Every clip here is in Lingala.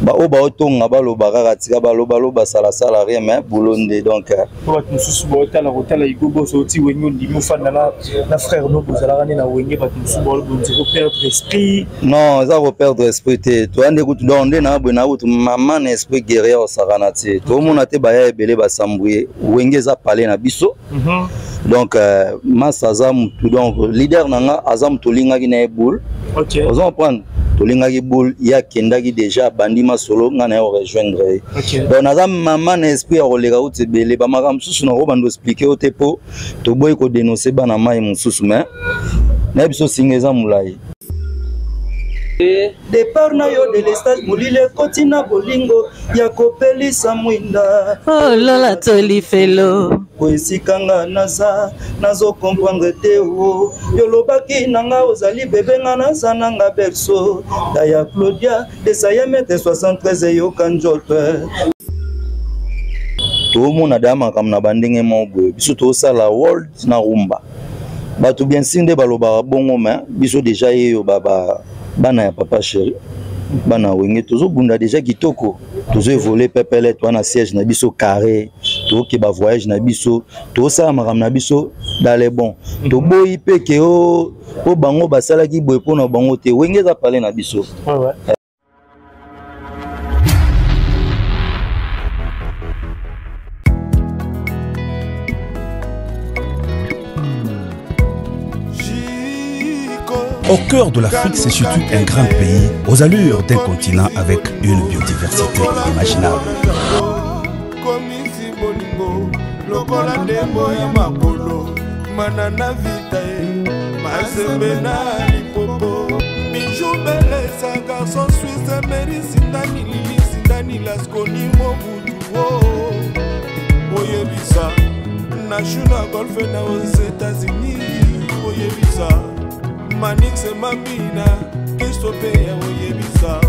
Baoyo baotonga baloba kaka, tika balobaloba, salasala rien, mais boulot nde donc. Po bato mosusu baotala kotala Hugo Boss oti Wenge, ondimi ofanda na frère no, bozalaka nde na Wenge. Bato mosusu baolobonzi koperdre esprit. Non, eza koperdre esprit te. Toya nde kutu, donc nde na boye na kutu mama na esprit guerrier osakana te. Tomona te baya ebele basambwe. Wenge eza pale na biso. Donc masa aza mutu, donc leader na nga aza mutu olingaki na ye boule. Ozo comprendre, tolingaki boule, ye akendaki déjà, abandi masolo, nga na ye orejoindre ye. Donc naza mama na esprit ya koleka uti ebele. Bamakambo mosusu nakobanda expliquer yo te mpo toboyi kodénonce bana mai mosusu, mais nayebi biso singa eza molai. Départ na yo delestage, molili ekoti na bolingo ya kopelisa mwinda. Olola to lifelo. Po esika nga naza, nazokomprendre te. O yolobaki na nga ozali bebe, nga naza na nga berceau. Daya Claudia desaya mètre 73, eyoka nzoto. Toomona daya makambo na bandenge moko boye. Biso tozosala world na rumba. Bato bien sûr nde balobaka bongo, mais biso déjà yeyo bana ya papa chéri, bana Wenge, tozobunda déjà kitoko, tozoévolue pepele. Toa na siège na biso carré, toke bavoyage na biso, tozosala makambo na biso dans les bons. Toboyi mpe ke o mpo bango basalaki boye mpona bango te. Wenge eza pale na biso. Ouais. Au cœur de l'Afrique se situe un grand pays aux allures d'un continent avec une biodiversité inimaginable. Komisi bolingo lokola ndembo ya makolo, manana vita ye masembe na lipopo, Bijou Belesa, garçon suisse, Mary Sindani, Lili Sindani, Lasconi Mobutu o oyebisa Nashu na golfe na aux États-Unis, oyebisa Manix Mambina Kristo ya oyebisa,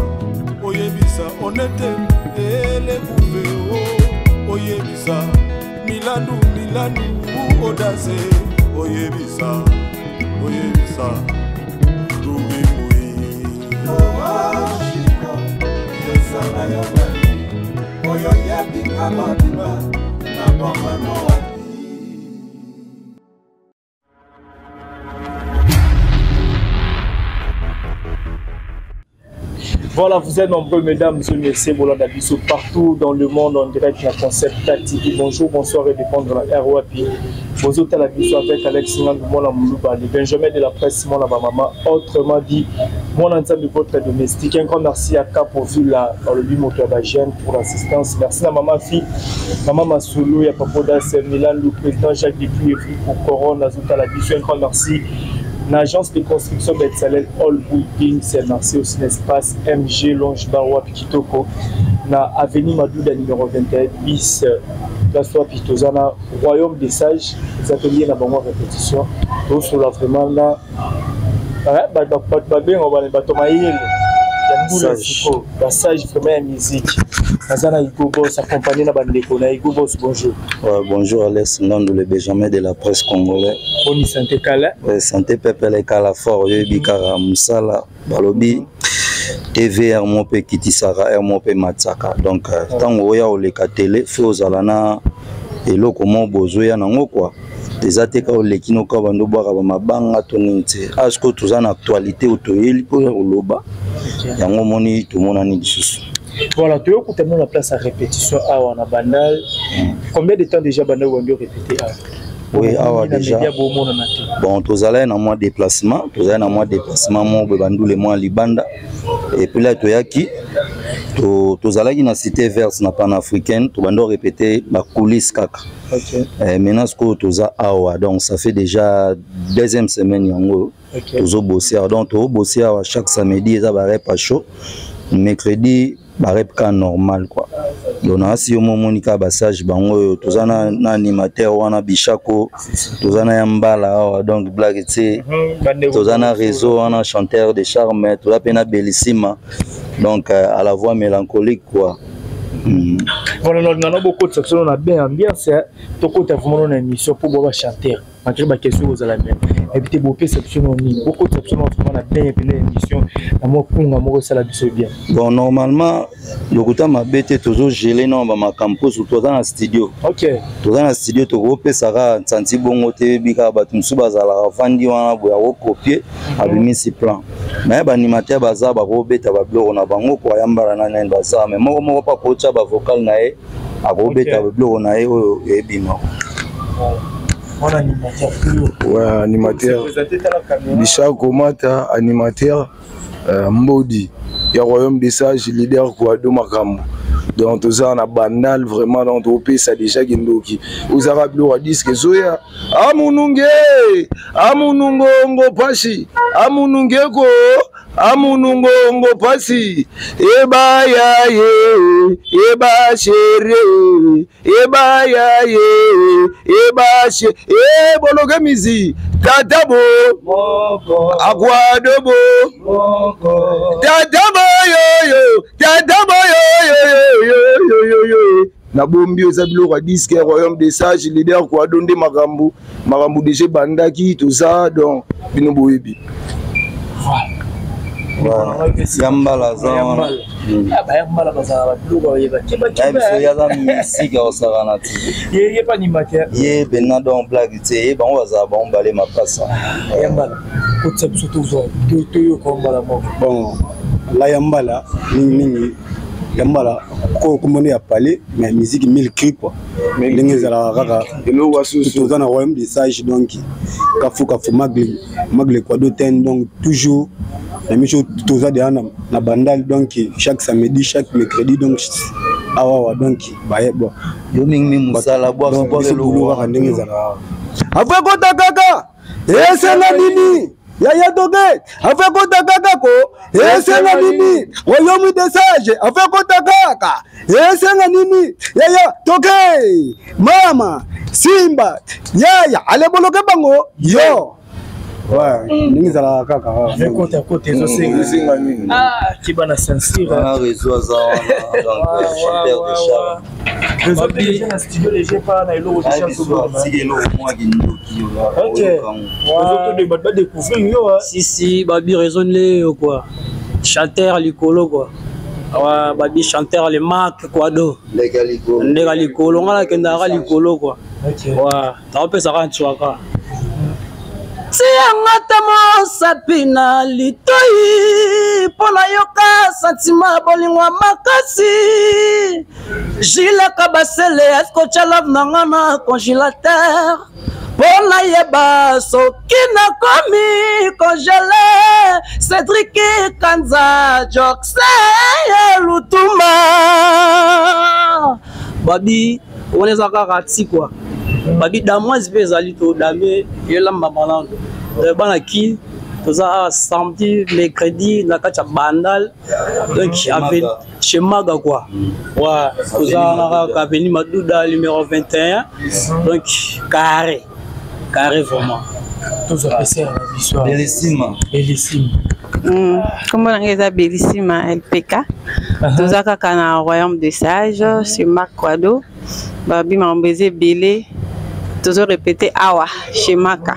oyebisa Onete Elekuve o oyebisa Milandu Milandu Odase, oyebisa, oyebisa Tubimui oyo yebinga mobimba na bomano wapi. Voilà, vous êtes nombreux, mesdames et messieurs, Bolanda Bisso, partout dans le monde, en direct, la Concept TV. Bonjour, bonsoir et dépendre la ROAP. Bonjour, la Bisso avec Alex Ngandou, Mona Moulouba, le Benjamin de la presse, Mona Bamama, autrement dit, mon ensemble, votre domestique. Un grand merci à Capo Villa, dans le Bimoto Abagène, pour l'assistance. Merci à maman fille, maman Massoulou, à Papodas, Milan, le président Jacques Dupuis, et pour Corona, Azouta la Bisso. Un grand merci. L'agence de construction Betsalel All Building, c'est merci aussi l'espace MG Longe Bawa Kitoko, na avenue Madouda numéro 21 bis, place wapi toza na Royaume des Sages, les ateliers na bango répétition. Tosola vraiment na bato babenga bana bato mayele ya mbula siko, basage vraiment ya musique. Naza na Hugo Boss accompagné na bandeko na Hugo Boss. Bonjour. Ouais, bonjour Alex Ngandou, le Benjamin de la presse congolais. Boni santé kala? Ouais, santé pepele kala fort, oyebi kaka mosala balobi TV r mo mpe ekitisaka, r mo mpe matisaka. Donc ntango oya oleka télé, fe ozala na eloko mo bozoya nango quoi. Eza te ka oleki noka bando obwaka bamabanga to nini te. Aske toza na actualité oyo toyeli mpo ya koloba yango, omoni tomonani lisusu. Voilà, toyokuta na place à répétition awa na Bandal. Combien de temps déjà Bandal wandi répété awa? Oui, awa déjà. Média bomonana te. Bon, tozalaki na mwa déplacement, tozalaki na mwa déplacement moko boye, bandule mwa libanda. Et puis là toyaki, tozalaki na Cité Verte na Panafricaine, tobandi répéter bacoulisse kaka. Maintenant sikoyo toza awa, donc ça fait déjà deuxième semaine yango. Tozobose awa, donc tozobose awa chaque samedi eza barep à chaud, mercredi barep ka normal quoi. Donc naasi yo momoni kaka basage bango oyo toza na animateur wana Bishako, toza na ya mbala awa, donc blague te. Toza na réseau wana chanteur de charme, toza mpe na Belisima, donc à la voix mélancolique quoi. Voilà, nana bokotisa biso na bien ambiance, tokota vraiment na émission mpo bwa bachanteur. Malgré baquestion kozala me ebi te, bopesa biso no nini, bokotisa biso no vraiment na bien epena émission na mwa kunga moko esala biso bien. Bon, normalement lokuta mabe te, tozogele nano bamakambo mpo toza na studio. Toza na studio, tokopesaka nsanti bongo te. Yebi kaka bato mosusu bazalaka vandi wana boye, akokopie, abimisi plan. Mais baanimateur baza, bakobeta babiloko na bango po ayambala na nani baza, mais moko moko mpo akotya bavocal na ye, akobeta biloko na ye oyo ebima. Wana animateur oyo. Ouais, animateur. Présenter tala caméra. Bichard Komata, animateur Mbodi ya Royaume des Sages, leader Kwado Makambo. Donc toza na Bandal vraiment, donc topesa déjà kindoki. Ozaka biloko ya disque ezoya amununge amunungongo pasi amunungeko amunungongo pasi ebaya ye ebashere ebaya ye ebashe eboloke mizi tatabo akwadobo tatabo yoyo tatabo yoyoyoyoyoyoyo. Nabombi eza biloko ya disque Royaume des Sages, leader Kwado nde makambo, makambo deja ebandaki, toza donc bino boyebi. Yambala aza wana. Bayambala bazala babiloko bayeba. Biso ye aza misike akosakana te. Ye pa animateur. Ye pena donc blague te, ye bango bazala bango bale mapasa. Yambala, kotisa biso, tozwa toyoka mbala moko. Bon, la yambala mingimingi, yambala ko kombo ya palais, mais musique mille cri quoi, ndenge ezalaka kaka. Eloko asusu. Toza na Royaume des Sages, donc kafu kafu magle magle kwado ten, donc toujours na miso toza deja na Bandal, donc chaque samedi, chaque mercredi, donc awawa, donc baye bon. Yo mingi mosala. Donc biso boulot kaka ndenge ezalaka. Afin kota kaka esenga nini yaya toke, afin kota kaka ko esenga nini Royaume des Sages, afin kota kaka esenga nini yaya toke mama simba yaya aleboloke bango yo. Ouais, ndenge ezalaka kaka. Kota kota ezosenga. Esenga nini? Kiba na censure. Wana réseau aza wana, donc chanteur de charme. Réseau mpe léger na studio, léger pa na eloko déjà. Biso toboma. atiki eloko mwa kindoki. Ok. Réseau to bato badécouvrir yo ah. Si si, babi raisonne le quoi, chanteur likolo quoi. Awa babi chanteur le Marc Kwado. Ndeka likolo. Ndeka likolo, nga nakendaka likolo quoi. Wa naopesaka ntswaka tianga ta mosapi na litoi mpo nayoka santima bolingo ya makasi. Gilaka basele askotya love na nga na congélateur mpo nayeba soki nakomi congele. Cédrik Kanza Jokse Lutuma babi wana eza kaka ti quoi, babi damoise mpe ezali todame elamba malando. Bana ki toza awa samedi, mercredi na kati ya Bandal, donc chez Maga quoi. Ouais, toza wana kaka avenue Maduda numéro 21, donc carré carré vraiment. Tozwa pese na biso awa. Belisima. Belisima. Kombo na ngai eza Belisima LPK. Toza kaka na Royaume des Sages sur Marc Kwado. Babi makambo eza ebele, tozorepete awa chez Maka.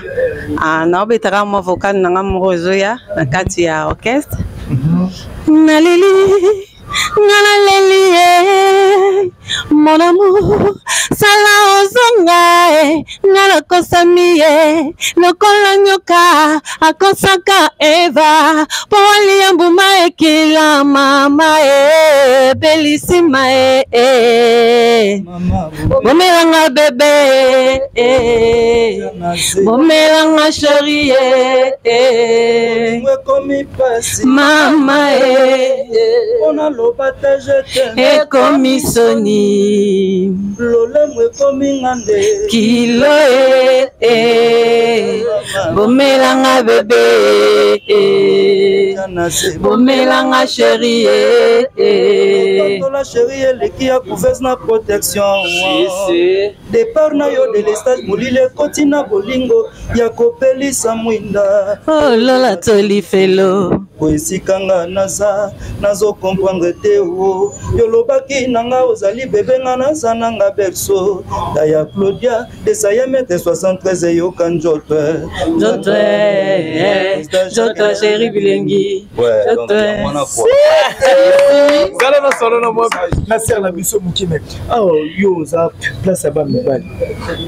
Ah, naobetaka mwa vocal na nga moko ezoya na kati ya orchestre. Naleli nga naleli ye mon amour, sala ozonga e nga nakosami ye lokola nyoka akosaka Eva mpo alia mbuma ekila mama e belisima e e. Bomelanga bebe e bomelanga chéri e e. Ekomi pasi. Mama e. Mpona loba te je t'aime. Ekomi soni. Lolemo ekomi nga nde. Kilo e e bomelanga bebe e bomelanga chéri e e. Tola chéri eleki ya couveuse na protection. Si. Départ na yo délestage, molili ekoti na bolingo ya kopelisa mwinda. Olola tolifelo. Ndeko esika nga naza nazo comprendre te o yolobaki na nga ozali bebe nga naza na nga berceau daya Claudia desaya mètre 73 eyoka njoto njoto njoto chéri bilengi. Ouais, donc yango wana quoi. Zala na solo na mwa na sere na biso moke me awa yo oza place ya bamibali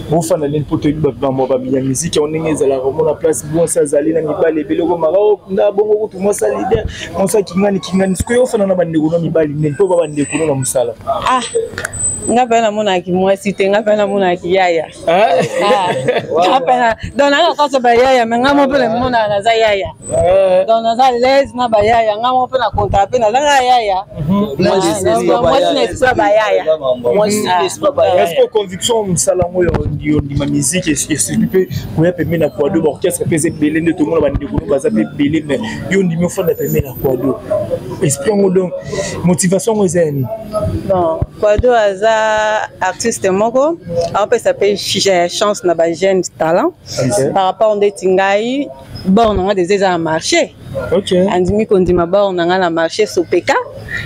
bofanda nini mpo toyebi bamwa ya miziki yango ndenge ezalaka omona place mwasi azali na mibali ebele okomaka na bongo kutu mwasi leader, mwasi akingani kingani. Sikoyo ofanda na bandeko na mibali nini mpo ba bandeko no na mosala? Ah, nga mpe namonaki mwasi te, nga mpe namonaki yaya. Ah, nga mpe donc nanga kasa bayaya, me nga mo mpe namonaka naza yaya. Donc naza l'aise na bayaya, nga mo mpe na konta mpe naza kaka yaya. Mwasi na esprit ya bayaya. Est-ce que conviction mosala yango yo ndima musique esuki mpe koya pembeni na Quado? Baorchestre mpe eza ebele nde tomona bandeko no baza mpe ebele, mais yo ndimi ofanda pembeni na Quado, esprit yango, donc motivation yango eza ya nini? Bon, Quado aza artiste moko aopesa mpe chance na bajeune talent. Par rapport ndeti ngai, bord na nga déjà eza na marché. Andimi kondima bord na nga na marché Sopeka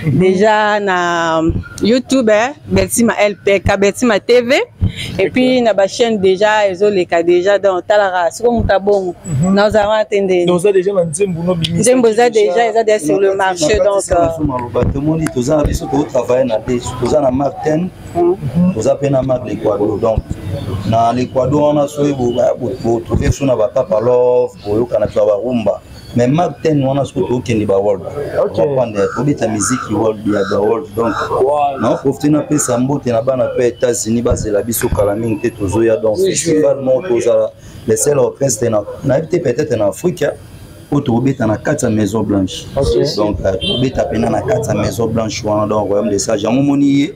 déjà na YouTube, Beltima LPK, Beltima TV, et puis na bachaîne déjà ezoleka déjà. Donc talaka siko moto abongo nazala wana te ndeni. Oza déjà na nzembo no bimisa? Nzembo eza déjà, eza déjà sur le marché, donc maloba tomoni toza na biso tozotravaille na de toza na Martin, toza mpe na Mark l'Equador. Donc na l'Equador wana soki botrouve biso na bapapa love, boyokana biso ya barumba, mais Martin wana soki tokende baworld, comprendre, tobeta musique world ya baworld. Donc naoprofite napesa mbote na bana mpe États-Unis, bazela biso kala mingi te, tozoya. Donc festival moko tozala le seul orchestre nayebi te, peut-être na Afrique, oyo tokobeta na kati ya Maison Blanche. Donc tokobeta mpena na kati ya Maison Blanche wana. Donc Royaume de Sage yango omoni ye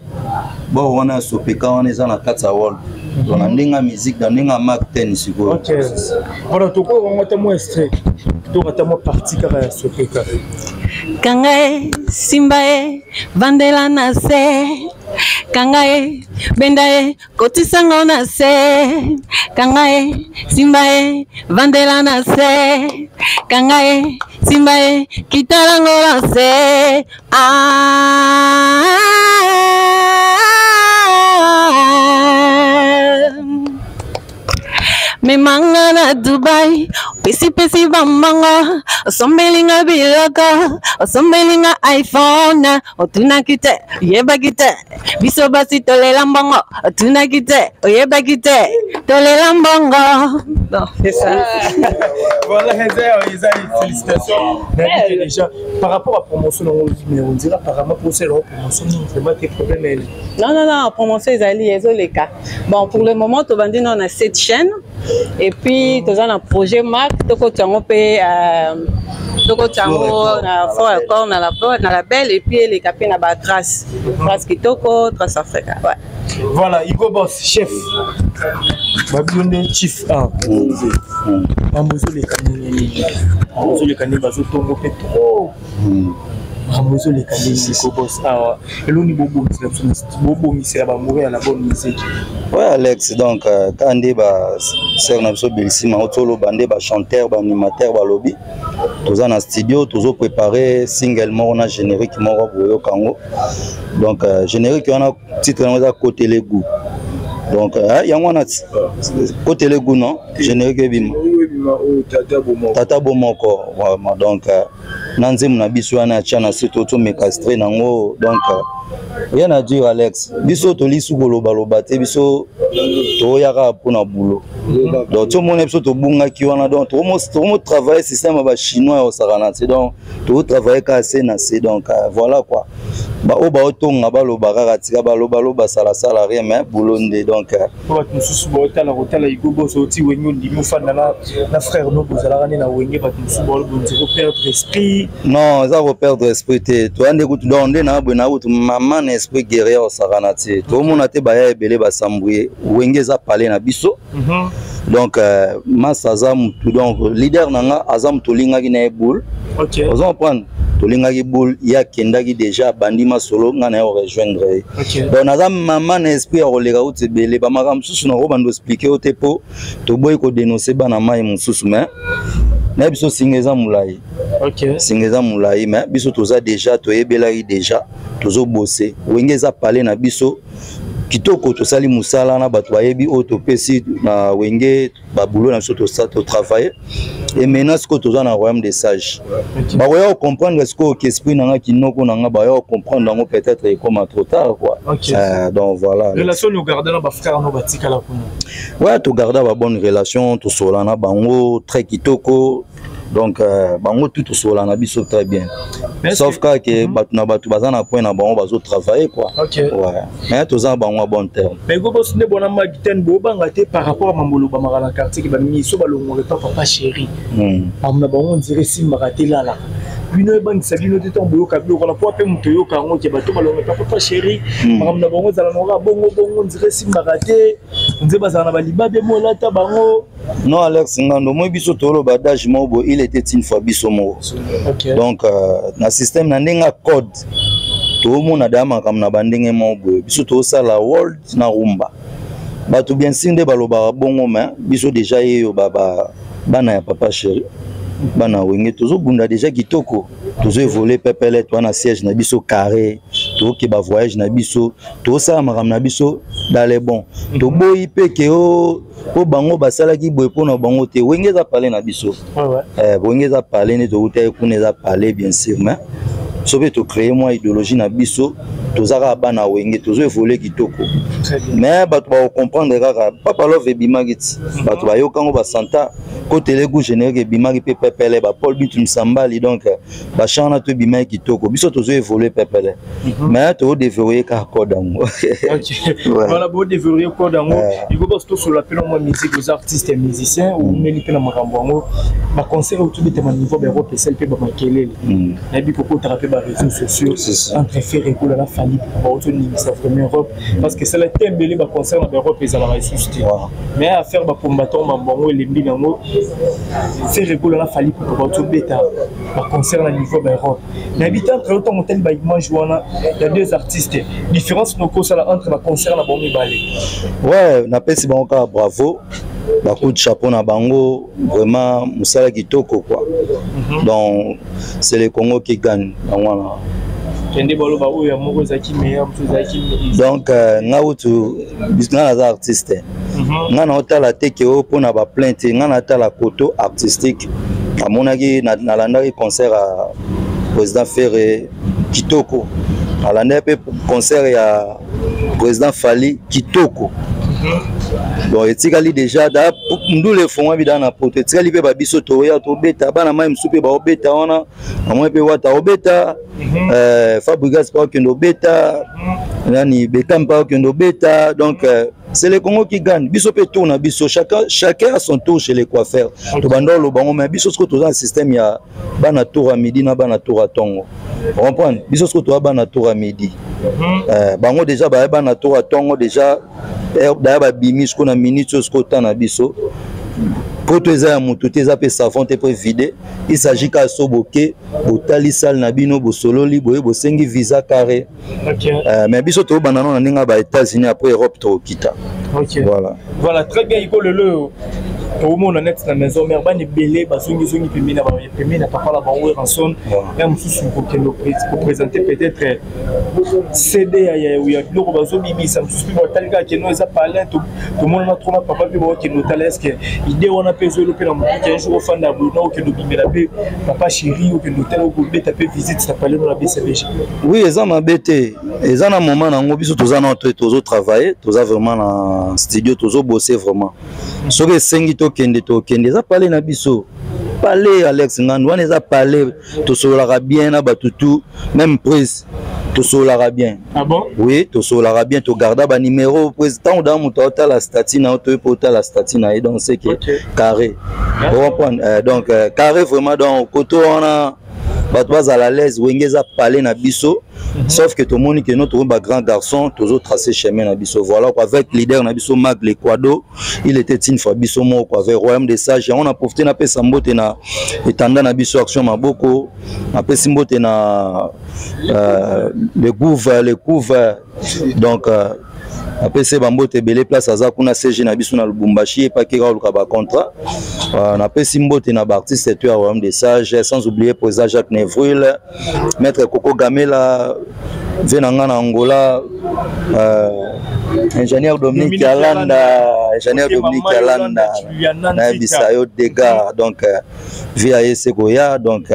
bor wana ya Sopeka wana eza na kati ya world, donc na ndenge ya musique, na ndenge ya Mark 10 sikoyo. Ok, voilà, tokokango ata mwa extrait, toka ata mwa partie kaka ya Sopeka. Kanga ye, simba ye, vandela na se. Kanga ye, benda ye, kotisango na se. Kanga ye, simba ye, vandela na se. Kanga ye, simba ye, kitalango na se. Ah. Memanga na Dubai, pesipesi bambanga, osombelinga biloko, osombelinga iPhone. Otunaki te, oyebaki te, biso basi tolela mbongo. Otunaki te, oyebaki te, tolela mbongo. Bon, c'est ça. Voilà, eza félicitations. Nayebi que déjà par rapport à promotion nango, mais on dirait apparemment pour celle promotion vraiment te problème elle. Non, non, non, promotion ezali, ezoleka. Bon, pour le moment tobandi nano na cette chaîne et puis toza na projet mark, tokoti yango mpe tokoti yango na Fort Accord, na label, et puis eleka mpe na batrace, Trace Kitoko, Trace Africa, ouais. Voilà, Hugo Boss, chef babio nde chief a mambo ezoleka ndenge nini? Mambo ezoleka ndenge bazotongo mpe trop, makambo ezoleka ndenge. Hugo Boss, awa eloni bobongisela biso, bobongisela bamouri ya la bonne musique? Ouais, Alex, donc ka nde basere na biso Bilisima otoloba nde bachanteur, baanimateur balobi toza na studio, tozoprépare single moko na générique moko boyoka yango. Donc générique wana, titre yango eza Kotele Goût. Donc yango wana Kotele Goût, non, générique ebima Tata Bomoko vraiment. Donc na nzembo na biso wana ya tia na se, tomeka stre nango. Donc rien à dire, Alex, biso tolisi kolobaloba te, biso toyaka mpona boulot. Donc tiomona biso tobungaki wana, donc tokomotravaille système ya bachinois ya kosakana te. Donc tokotravaille kaka se na se. Donc voilà quoi, baoyo baotonga baloba kaka, tika balobaloba, salasala rien, mais boulot nde. Donc Po bato mosusu baotala kotala Hugo Boss oti Wenge, ondimi ofanda na frère no, bozalaka nde na Wenge, bato mosusu baolobonzi koperdre esprit. Non, eza koperdre esprit te, toya nde kutu. Donc nde na boye na kutu mama na esprit guerrier osakana te, tomona te baya ebele basambuye. Wenge eza pale na biso. Donc masa aza mutu, donc leader na nga aza mutu olingaki na ye boule. Oza comprendre, tolingaki boule, ye akendaki déjà, abandi masolo, nga na ye orejoindre ye. Donc naza mama na esprit ya koleka kuti ebele bamakambo mosusu nakobanda explike yo te, mpo toboyi kodénonce bana mai mosusu, mais na biso singa eza molai. Okay. Singa eza molai, mais biso toza déjà, toyebelaki déjà, tozobose. Wenge eza palais na biso kitoko, tosali mosala na bato bayebi oyo topesi na Wenge babulo na biso, totravaille. Et maintenant sikoyo toza na Royaume des Sages. Bakoya kocomprendre sikoyo ke esprit na nga, kinoko na nga, bakoya kocomprendre yango peut-être ekoma trop tard, quoi. Donc voilà. Relation ogarde na bafrère no batikala kuna? Ouais, togarda babonne relation, tosola na bango très kitoko. Donc bango tout, tosola na biso très bien. Mais est-ce sauf kaka ke bato na bato baza na point na bango, bazotravaille, quoi. Ouais. Mais toza na bango ya bon terme. Mais go boss nde bona magiten bobanga te par rapport à mambo lobamaka na quartier ke bamiso balongwaka epa Papa Chéri, makambo na bango nzela esimbaka te, elalaka bino, ebangisa bino te ntango boyoka biloko wana? Po mpe moto oyoka yango ke bato balongwa epa Papa Chéri, makambo na bango ezala nango bongo bongo, nzela esimbaka te, nze bazala na balibabe mo elata bango. Non, Alex Ngando, moi biso toloba adage moko boye: il était une fois biso moko. Donc na système na ndenge ya code, toomona daya makambo na bandenge moko boye. Biso tozosala world na rumba. Bato bien sûr nde balobaka bongo, mais biso déjà yeyo bana ya Papa Chéri, bana Wenge, tozobunda déjà kitoko, tozoévolue pepele. Toa na siège na biso carré, tokoke bavoyage na biso, tozosala makambo na biso dans les bons. Toboyi mpe ke o mpo bango basalaki boye mpo na bango te. Wenge eza palais na biso. Wenge eza palais nde toutaki kuna, eza palais bien sûr, mais so mpe tocréer mwa idéologie na biso. Toza kaka bana Wenge, tozoévolue kitoko, mais bato bakocomprendre kaka. Papa Love ebimaki ti bato bayokango, basanta kotelegu générique ebimaki mpe pepele, bapaul Bitu Msambali. Donc bachan wana to ebimaki kitoko. Biso tozoévolue pepele, mais tozodéverrouille kaka code yango. Voilà, bodéverrouille code yango. Iko basi tosolola mpe na mwa musique. Oza artiste ya musicien, oumeli mpe na makambo yango, baconcert oyo tobetama niveau baEurope esali mpe bamakelele. Nayebi kokotaka mpe baréseaux sociaux entre Ferre Gola na Fally, baotoningisa vraiment Europe, parce que esala te ebele baconcert na baEurope ezalaka lisusu te. Mais affaire bacombattant, mambo yango elembi nango. Ferre Gola na Fally baotobeta baconcert na niveau baEurope. Nayebi te, entre yo ntango otali baimage wana ya deux artistes, différence nokosala entre baconcert na bango mibale? Ouais, napesi bango kaka bravo, bacoup de chapeau na bango. Vraiment mosala kitoko, quoi. Donc c'est le Congo qui gagne, yango wana. Kende baloba oyo ya moko ezalaki meilleur, mosusu ezalaki. Donc nga utu nga naza artiste, nga naotala te ke oyo mpona baplainte te. Nga natala koto artistique. Namonaki, nalandaki concert ya président Ferre kitoko, nalandaki mpe concert ya président Fally kitoko. Bon, etikali déjà da ndula efongwami da na poto, etikali mpe babiso toya tobeta. Bana mai mosusu mpe baobeta wana, amoi mpe wata obeta, Fabregas mpe akende obeta, nani Bekam mpe akende obeta. Donc c'est le Congo qui gagne. Biso mpe tour na biso, chacun, chacun a son tour chez les coiffeurs. Tobanda oloba ngo, mais biso sikoyo toza na système ya bana tour ya midi na bana tour ya ntongo, comprendre? Biso sikoyo toza bana tour ya midi. Bango déjà baya bana tour ya ntongo déjà daya babimi. Sikoyo na minute oyo, sikoyo ta na biso poto eza ya motu te, eza mpe savon te mpo vide. Il s'agit kaka so boke, botali salle na bino, bosololi boye, bosengi visa carré. Mais biso tobanda nano na ndenge ya ba États-Unis, après Europe tokokita. Voilà. Voilà, très bien. Iko lelo oyo tokomona neti na Maison Mère, bana ebele bazongizongi pembeni na papa na bango Ranson, ya mosusu kokende koprésente peut-être CD ya biloko bazobimisa, mosusu mpe batali kaka keno eza palin, tomonana trop na papa mpe baokende otala. Est-ce idée wana mpe ezoyelo mpe na motuki un jour ofanda boye na okende obimela mpe Papa Chéri, okende otala, okobeta mpe visite na palin na BCBG? Oui, eza mabe te, eza na moment nango. Biso toza na tozotravaille, toza vraiment na studio, tozobose vraiment. Soki esengi tokende, tokende. Eza palais na biso, palais Alex Ngandu wana eza palais. Tosololaka bien na bato tout, même prise tosololaka bien. Ah bon? Oui, tosololaka bien, togarda banuméro. Ntango daa moto aotala statut na yo, toye mpe otala statut na ye. Donc c'est que carré, comprendre? Donc carré vraiment. Donc koto wana bato bazala à l'aise. Wenge eza palais na biso. Sauf que tomoni ke no tokomi bagrand garçon, tozotrace chemin na biso, voilà quoi, avec leader na biso Mag l'Equado. Il était une fois biso moko avec Royaume des Sages. Yango na profite napesa mbote na etanda na biso Action Maboko, napesi mbote na le gouve, le couve. Donc Napesi ye bambote ebele place aza kuna, CG na biso na Lubumbashi, epaki kaka koluka bacontrat. Napesi mbote na baartiste to ya Royaume des Sages, sans oublier président Jacques Nevril, maître Coco Gamela, vie na nga na Angola, ingénieur Dominique Alanda, ingénieur Dominique Alanda, nayebisa yo dégâts. Donc vie aye se koya, donc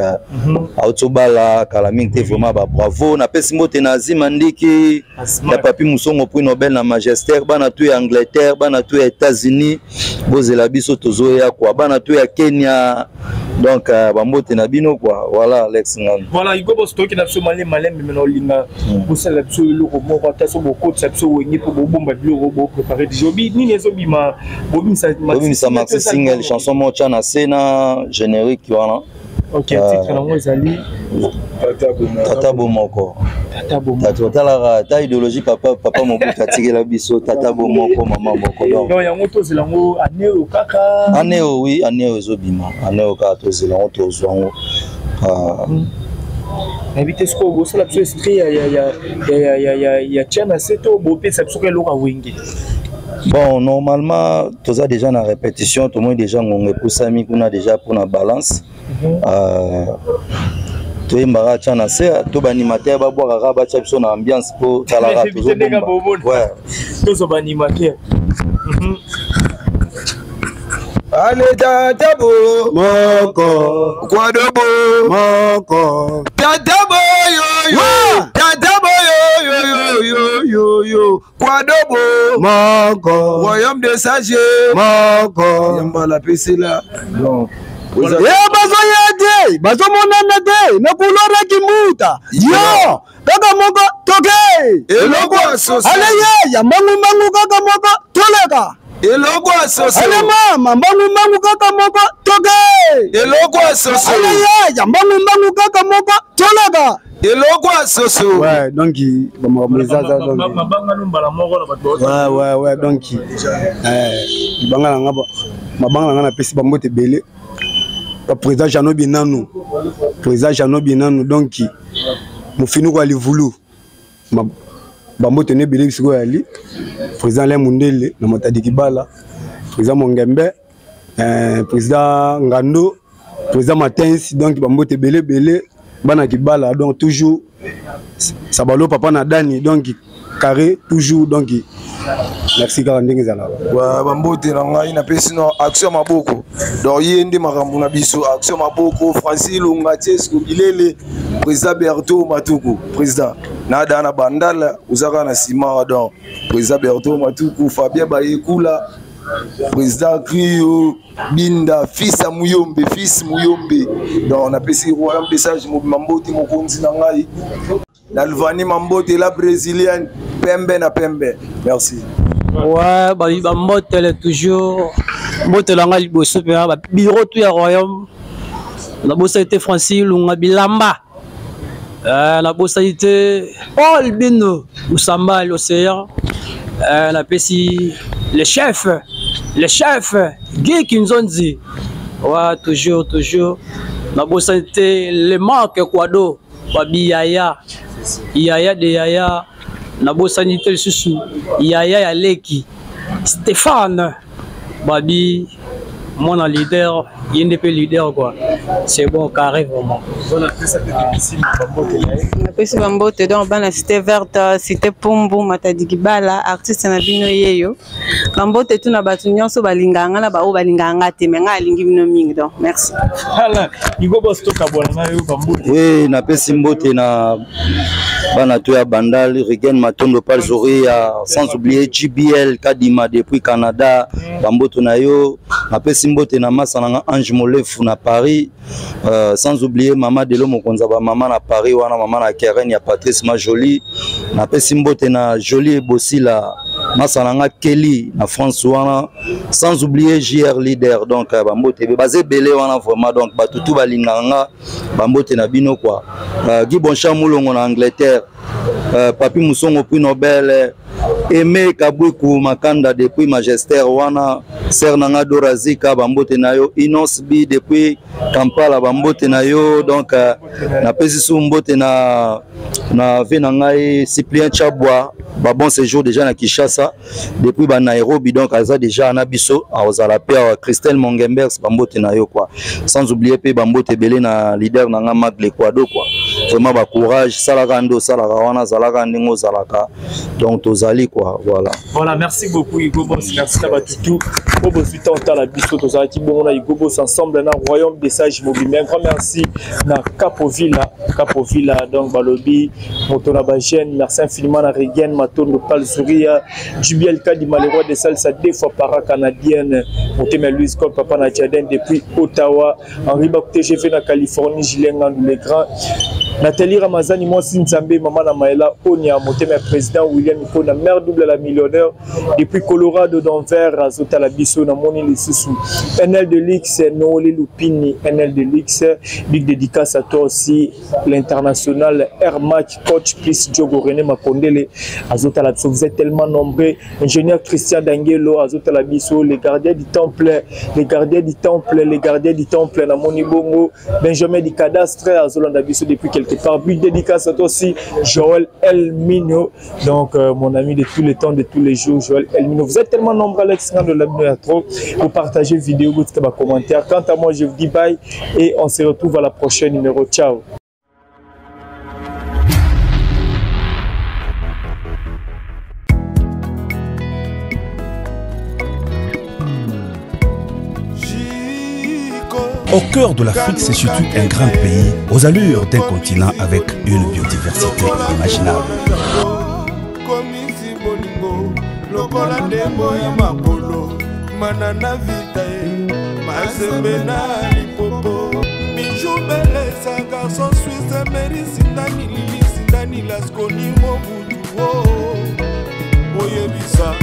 auti obala kala mingi te, vraiment ba bravo. Napesi mbote na Azima Ndiki ya Papi Musongo, prix Nobel na Magistère, bana tu ya Angleterre, bana tu ya États-Unis, bozela biso tozoya kwa, bana tu ya Kenya. Donc bambote na bino quoi. Voilà, Alex Ngano. Voilà, Hugo Boss, toki na biso malembe malembe, me na olinga bosala biso eloko moko, ata so bokotisa biso wenge mpo bobomba biloko bopréparé déjà. Obi nini ezobima? Bobimisa? Bobimisa maxi single, chanson moko tya na se na générique wana. Ok, titre nango ezali? Tata Bomoko. Tata Bomoko. Otalaka ta idéologie papa, papa Mobutu atikela biso, tata bomoko, mama moko. Donc yango tozela yango année oyo kaka? Année oyo, oui, année oyo ezobima, année oyo kaka tozela yango, tozwa yango. Nayebi te sikoyo bosala biso esprit ya tia na se to bopesa biso ka eloko ya wenge. Bon, normalement toza déjà na répétition, tomoni déjà ngongo epusami kuna déjà mpona balance. Toyembaka tya na se to baanimateur babwakaka, batya biso na ambiance mpo talaka tozobomba. Tozwa baanimateur. Ale tata bo moko, kwado bo moko, tata bo yo yo, tata bo yo yo yo yo yo, kwado bo moko, royaume de sage moko, yambala pesela donc. Ye bazoya te, bazomonana te na kulora kimbuta yo kaka moko toke. Eloko ya soso. Ale ye ya mbangu mbangu kaka moko toleka. Eloko ya soso. Ale mama, mbangu mbangu kaka moko toke. Eloko ya soso. Ale ye ya mbangu mbangu kaka moko toleka. Eloko ya soso. Ouais, donc bamakambo eza za donc mabanga no mbala moko na bato. Ouais, donc libanga na nga, mabanga na nga, napesi bambote ebele baprésident Jano Binanu, président Jano Binanu, donc mofinuko ya livulu, bambote no ebele sikoyo yali président Alain Mundele na Matadi Kibala, président Mongembe, président Ngando, président Matins, donc bambote ebele ebele bana Kibala. Donc toujours Sabalo, papa na Dani, donc carré toujours. Donc merci kaka ndenge ezalaka. Bambote na ngai napesi no action maboko, donc ye nde makambo na biso, action maboko, Francis Lunga, Tiesco Bilele, président Berto Matuku, président nada na Bandala, ozaka na nsima. Donc président Berto Matuku, Fabien Bayekula, président Crio Binda, fils ya Muyombe, fils Muyombe. Donc napesi royaume des sages mobima mbote, mokonzi na ngai Nalvani Mambote, la brésilienne, pembe na pembe, merci. Ouais, bambotele toujours, mbotela nga liboso mpenza babureau tu ya royaume. Nabosani te Francis Lunga Bilamba, nabosani te Paul Bino Musamba l'océan, napesi le chef, le chef Guy Kinzonzi. Ouais, toujours toujours, nabosani te le marque Kwado babi yaya, yaya de yaya. Nabosani te lisusu yaya ya leki Stéphane babi mwana leader, ye nde mpe leader quoi. C'est bon, carré vraiment. Napesi bambote donc bana Cité Verte, Cité Pumbu, Matadi Kibala, artiste na bino yeyo. Bambote tu na bato nyonso balingaka nga na baoyo balingaka nga te, me nga alingi bino mingi, donc merci. Ala Hugo Boss, tokabwana na yo, bambote. Oui, napesi mbote na bana to ya Bandal, Regen Matondo Palzoria, sans oublier GBL Kadima depuis Canada, bamboto na yo. Napesi mbote na masa na nga Ange Molefu na Paris, sans oublier mama Delo mokonzi ya bamama na Paris wana, mama na Keren ya Patrice Majoli. Napesi mbote na Jolie Bosila, masa na nga Kelly na France wana, sans oublier JR leader. Donc bambote ebe baza ebele wana vraiment. Donc bato tu balingaka nga, bambote na bino quoi. Guy Bonchamp Mulongo na Angleterre, Papi Musongo prix Nobel. Aimé Kabwiku Makanda depuis Magistère wana, sœur na nga Dora Zika bambote na yo, Inos B depuis Kampala bambote na yo. Donc napesi su mbote na na ve na ngai Cyprien Chabwa, ba bon séjour déjà na Kinshasa depuis ba Nairobi, donc aza déjà na biso azala pe awa. Christelle Mongembers bambote na yo quoi, sans oublier pe bambote ebele na leader na nga Mag l'Equado quoi. Vraiment ba courage, salaka nde osalaka wana, zalaka ndenge ozalaka, donc tozali quoi, voilà. Voilà, merci beaucoup Hugo Boss, merci na batutu oyo bozwi temps otala biso. Tozalaki bongo na Hugo Boss ensemble na Royaume des Sages mobimba. Un grand merci na Capovilla, Capovilla, donc balobi moto na bajeune. Merci infiniment na Regan Matondo, Palzuria, Jubiel Kadima, le roi des salsa deux fois para canadienne, motema Louise Cole, papa na Jaden depuis Ottawa, Henri Baku TGV na Californie, Julien Ngandou le grand, Nathalie Ramazani mwasi Nzambe, mama na Maëla Onia, motema président William Ikona, mère double à la millionnaire depuis Colorado d'Envers, azotala biso na moni lisusu NL de Lix, Noël Lupini, NL de Lix, big dédicace à toi aussi, l'international Air Match coach plus Diogo René Makondele azotala biso. Vous êtes tellement nombreux. Ingénieur Christian Dangelo azotala biso, les gardiens du temple, les gardiens du temple, les gardiens du temple na moni bongo Benjamin du cadastre azolanda biso depuis quelque part. Big dédicace à toi aussi Joël Elmino, donc mon ami de tous les temps, de tous les jours, Joël Elmino. Vous êtes tellement nombreux, Alex de la trop pour partager vidéo, vous commentaire. Quant à moi, je vous dis bye et on se retrouve à la prochaine numéro. Ciao. Au cœur de l'Afrique se situe un grand pays aux allures d'un continent avec une biodiversité inimaginable. Lokola ndembo ya makolo mana na vita ye masembe na lipopo Bijou Belesa garçon suisse Meri Sindani Lili Sindani Lasconi Mobutu oh. Oyebisa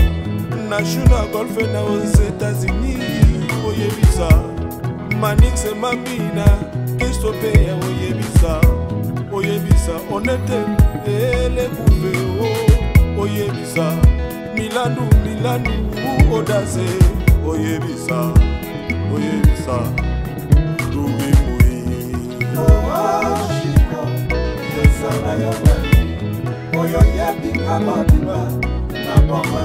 na Juna Golf na aux États-Unis oyebisa Manix Mamina Christophe ya oyebisa oyebisa Onete elekuve oh. Oyebisa Milandu Milandu Odaze oyebisa oyebisa Rubi Oashiko yosala yo nani oyo yebinga mobimba na bomoi.